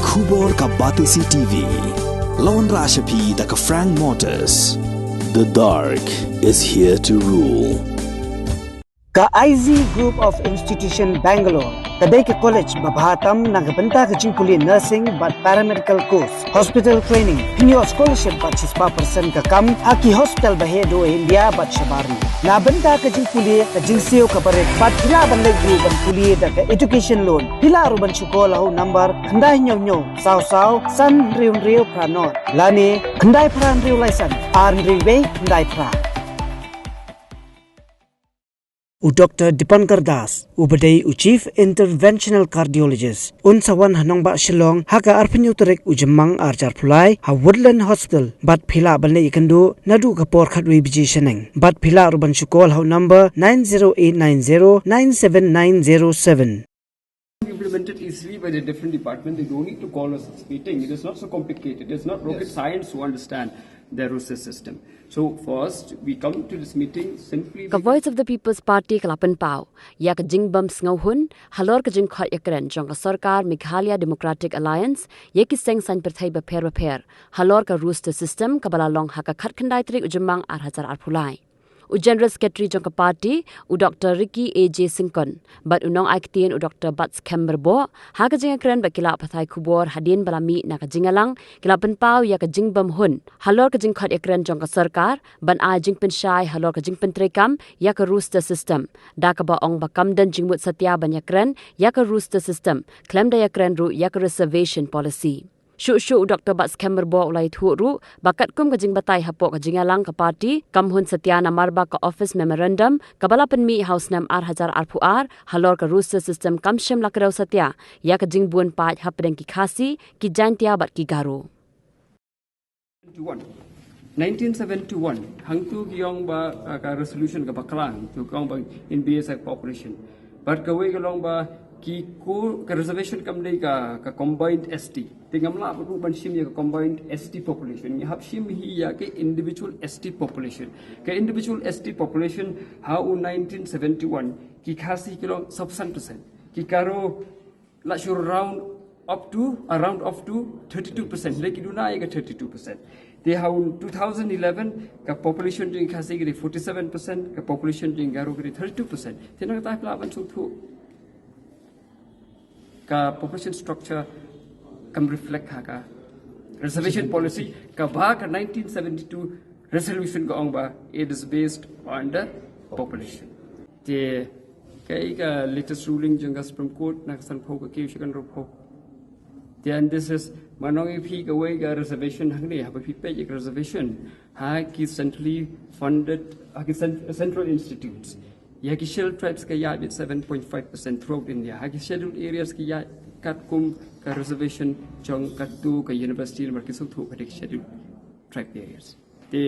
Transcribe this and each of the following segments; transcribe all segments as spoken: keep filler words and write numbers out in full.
Khubor ka Batesi T V. Lawan Rashapi da ka Frank Motors. The dark is here to rule. Ka I Z Group of Institution Bangalore ka dei ka college ba bha tam na ka bynta ka jingpule nursing bad paramedical course, hospital training, pynïoh scholarship bad shispah percent ka kam ha ki hospital ba heh duh ha India bad shabar ri. Na bynta ka jingpule ka jingsiew ka barit bad phi lah ban leit ruh ban pule da ka education loan. Phi lah ruh ban shu call ha u number khyndai hynñiew hynñiew saw saw san hynriew hynriew phra nod lane khyndai phra hynriew lai san ar hynriew wei khyndai phra. U Doctor Dipankar Das, u ba dei u Chief Interventional Cardiologist, un sa wan ha nongbah Shillong ha ka arphew hynñiew tarik u Jymmang ar hajar arphew lai ha Woodland Hospital, bad phi lah ban leit ïakynduh naduh ka por khatwei baje shaneng. Bad phi lah ruh ban shu call ha u number nine zero eight nine zero nine seven nine zero seven. Implemented easily by the different department. They don't need to call us this meeting. It is not so complicated. It's not rocket science to understand the roster system. So first, we come to this meeting simply Ka Voice of the People's Party ka la pynpaw ïa ka jingbym sngewhun halor ka jingkhot ïakren jong ka sorkar Meghalaya Democratic Alliance ïa ki seng saiñ pyrthei bapher bapher halor ka roster system kaba la long ha ka khatkhyndai tarik u Jymmang ar hajar arphew lai. U General Secretary jong ka party, u Doctor Ricky A J Syngkon, bad u nongai ktien u Doctor Batskhem Myrboh, ha ka jingïakren bad ki lad pathai khubor hadien ba la mih na ka jingïalang, ki la pynpaw ïa ka jingbymhun halor ka jingkhot ïakren jong ka sorkar ban ai jingpynshai halor ka jingpyntreikam ïa ka roster system, da kaba ong ba kam don jingmut satia ban ïakren ïa ka roster system khlem da ïakren ruh ïa ka reservation policy. Shuh shuh u Doctor Batskhem Myrboh u la ïathuh ruh ba katkum ka jingbatai hapoh ka jingïalang ka party kam hun satia namar ba ka office memorandum kaba la pynmih ha u snem ar hajar arphew ar halor ka roster system kam shym la kdew satia ïa ka jingbun paid hapdeng ki Khasi, ki Jaintia bad ki Garo. Nineteen seventy-one, hangtu ki ong ba, uh, ka resolution ka bakla, tu ki ong ba in B S I population. But kawei ka long ba ki ko ka reservation kam dei ka, ka combined S T. Te ngam lah ba ruh ban shim ïa ka combined S T population. Ngi hap shim hi ïa ka individual S T population. Ka individual S T population ha u nineteen seventy-one, ki Khasi ki long sawphew san percent. Ki Garo la shu round up to, uh, round off to thirty-two percent. Lei ki duna ïa ka thirty-two percent. Te ha u two thousand eleven ka population jong Khasi ka dei forty-seven percent, ka population jong Garo ka dei thirty-two percent. Te nangta phi lah ban sngewthuh ka population structure kam reflect ha ka reservation policy kaba ka nineteen seventy-two resolution ka ong ba it is based on the population. Te kaei ka latest ruling jong ka Supreme Court na ka sanphew ka kiew sha ka hynriewphew. Te and this is, ma ngi ong ïa phi kawei ka reservation hangne, haba phi peit ïa ka reservation ha ki centrally funded, ha ki cent-, central institutes. Ïa ki Scheduled Tribes ka ïaid beit seven point five percent throughout India. Ha ki scheduled areas ki ïaid katkum ka reservation jong katto ka university namar ki sngewthuh ka dei ki Scheduled Tribe areas. Te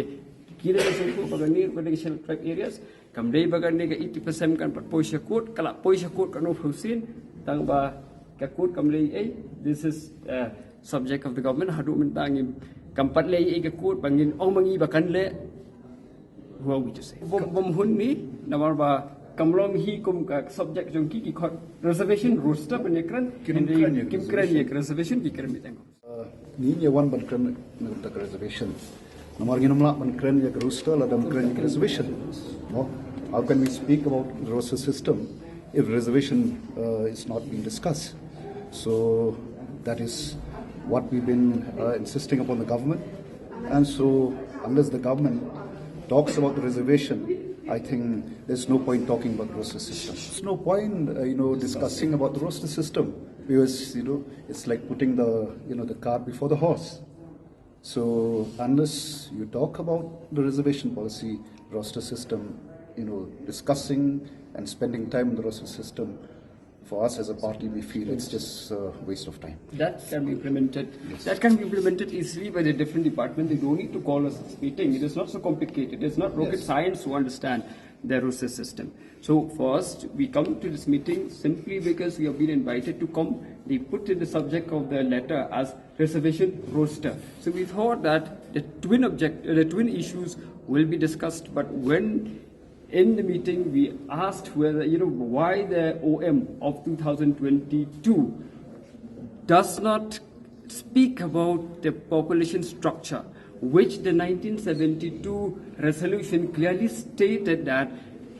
ki dei ki sngewthuh ba kane ka dei ki Scheduled Tribe areas. Kam dei ba kane ka eighty percent kan pat poi sha court, ka la poi sha court katno phew sien, tang ba ka court kam leh ei. This is, uh, subject of the government. Haduh mynta ngim, kam pat leh ei ka court ba ngin ong ma ngi ba kan leh. Who are we to say? Bym, bym hun ni, namar ba kam long hi kum ka subject jong ki, ki khot reservation roster ban ïakren. Kim kren ïa ka reservation, ki kren beit tang. Uh, ngin ïa wan ban kren na ka reservation. Namar ngin ym lah ban kren ïa ka roster lada ym kren ïa ka reservation. No? How can we speak about the roster system if reservation, uh, is not being discussed? So that is what we've been, uh, insisting upon the government. And so unless the government talks about the reservation, I think there's no point talking about roster system. There's no point, uh, you know, discussing about the roster system because, you know, it's like putting the, you know, the cart before the horse. So unless you talk about the reservation policy, roster system, you know, discussing and spending time on the roster system, for us as a party, we feel it's just a waste of time. That can be implemented. Yes. That can be implemented easily by the different department. They don't need to call us this meeting. It is not so complicated. It's not rocket science to understand the roster system. So first, we come to this meeting simply because we have been invited to come. They put in the subject of the letter as reservation roster. So we thought that the twin object, uh, the twin issues will be discussed. But when in the meeting we asked whether, you know, why the O M of two thousand twenty-two does not speak about the population structure, which the nineteen seventy-two resolution clearly stated that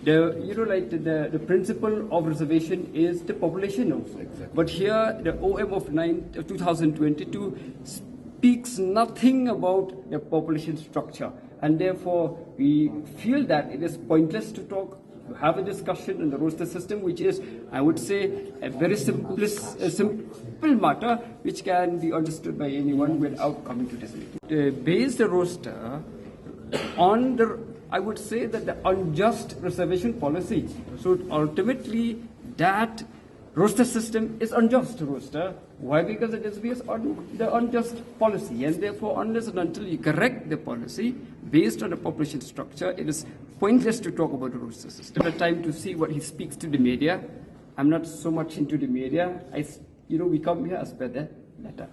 the, you know, like the, the principle of reservation is the population also. Exactly. But here, the O M of nine, two thousand twenty-two speaks nothing about the population structure, and therefore we feel that it is pointless to talk, to have a discussion on the roster system, which is, I would say, a very simplest, a simple matter which can be understood by anyone without coming to this meeting. Uh, base the roster on the, I would say that the unjust reservation policy. So ultimately, that roster system is unjust roster. Why? Because it is based on the unjust policy, and therefore, unless and until you correct the policy based on the population structure, it is pointless to talk about the roster system. The time to see what he speaks to the media. I'm not so much into the media. I, s- you know, we come here as per the letter.